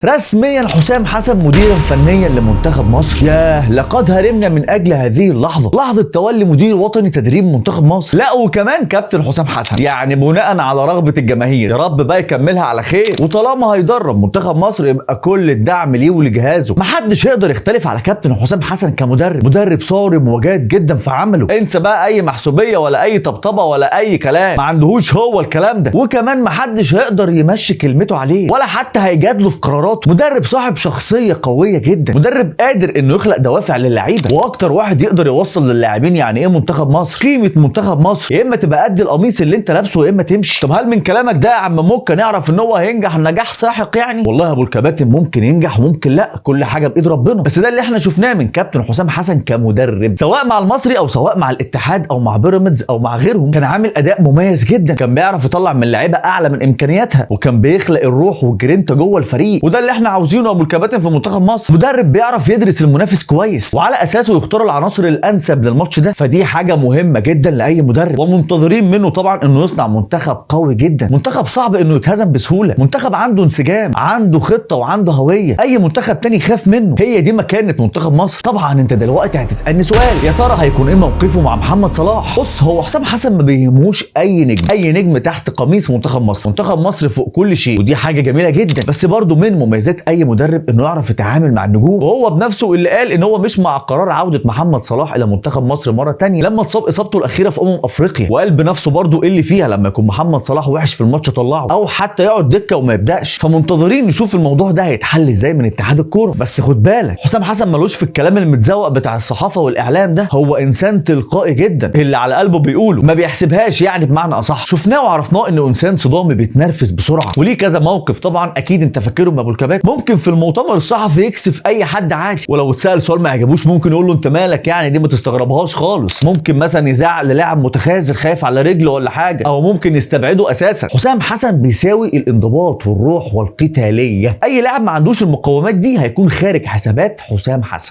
رسميا حسام حسن مديرا فنيا لمنتخب مصر. ياه، لقد هرمنا من اجل هذه اللحظة، لحظة تولي مدير وطني تدريب منتخب مصر. لا وكمان كابتن حسام حسن، يعني بناء على رغبة الجماهير، يا رب بقى يكملها على خير. وطالما هيدرب منتخب مصر يبقى كل الدعم ليه ولجهازه. محدش يقدر يختلف على كابتن حسام حسن كمدرب، مدرب صارم وجاد جدا في عمله. انسى بقى اي محسوبيه ولا اي طبطبة ولا اي كلام، ما عندهوش هو الكلام ده. وكمان محدش هيقدر يمشي كلمته عليه ولا حتى هيجادله في قراراته. مدرب صاحب شخصية قوية جدا، مدرب قادر انه يخلق دوافع للعيبة، واكتر واحد يقدر يوصل للاعبين يعني ايه منتخب مصر، قيمة منتخب مصر. يا اما تبقى قد القميص اللي انت لابسه يا اما تمشي. طب هل من كلامك ده يا عم موكا نعرف ان هو هينجح نجاح ساحق؟ يعني والله يا ابو الكباتن ممكن ينجح وممكن لا، كل حاجة بايد ربنا. بس ده اللي احنا شفناه من كابتن حسام حسن كمدرب، سواء مع المصري او سواء مع الاتحاد او مع بيراميدز او مع غيرهم، كان عامل اداء مميز جدا، كان بيعرف يطلع من اللعيبة اعلى من امكانياتها، وكان بيخلق الروح والجرينتا جوه الفريق. وده اللي احنا عاوزينه يا ابو الكباتن في منتخب مصر، مدرب بيعرف يدرس المنافس كويس وعلى اساسه يختار العناصر الانسب للماتش ده. فدي حاجة مهمة جدا لاي مدرب، ومنتظرين منه طبعا انه يصنع منتخب قوي جدا، منتخب صعب انه يتهزم بسهولة، منتخب عنده انسجام، عنده خطه وعنده هوية، اي منتخب تاني يخاف منه. هي دي مكانه منتخب مصر. طبعا انت دلوقتي هتسالني سؤال، يا ترى هيكون ايه موقفه مع محمد صلاح؟ بص، هو حسام حسن ما بيهموش اي نجم، اي نجم تحت قميص منتخب مصر. منتخب مصر فوق كل شيء، ودي حاجة جميلة جدا. بس برضه من مميزات اي مدرب انه يعرف يتعامل مع النجوم، وهو بنفسه اللي قال ان هو مش مع قرار عوده محمد صلاح الى منتخب مصر مرة تانية لما اتصاب اصابته الاخيرة في افريقيا. وقال بنفسه برضه ايه اللي فيها لما يكون محمد صلاح وحش في الماتش طلعه، او حتى يقعد دكه وما يبداش. فمنتظرين نشوف الموضوع ده هيتحل ازاي من اتحاد الكورة. بس خد بالك، حسام حسن ملوش في الكلام المتزوق بتاع الصحافة والاعلام ده، هو انسان تلقائي جدا، اللي على قلبه بيقوله، ما بيحسبهاش يعني بمعنى اصح. شفناه وعرفناه انه انسان صدامي بيتنرفز بسرعة، وليه كذا موقف طبعا اكيد انت فاكرهم يا ابو الكباتن. ممكن في المؤتمر الصحفي يكسف اي حد عادي، ولو اتسال سؤال ما عجبوش ممكن يقول له انت مالك يعني، دي ما تستغربهاش خالص. ممكن مثلا يزعق للاعب متخاذل خايف على رجله ولا حاجة، او ممكن يستبعده اساسا. حسام حسن بيساوي الانضباط والروح والقتاليه، اي لاعب ما عندوش المقومات دي هيكون خارج حسابات حسام حسن.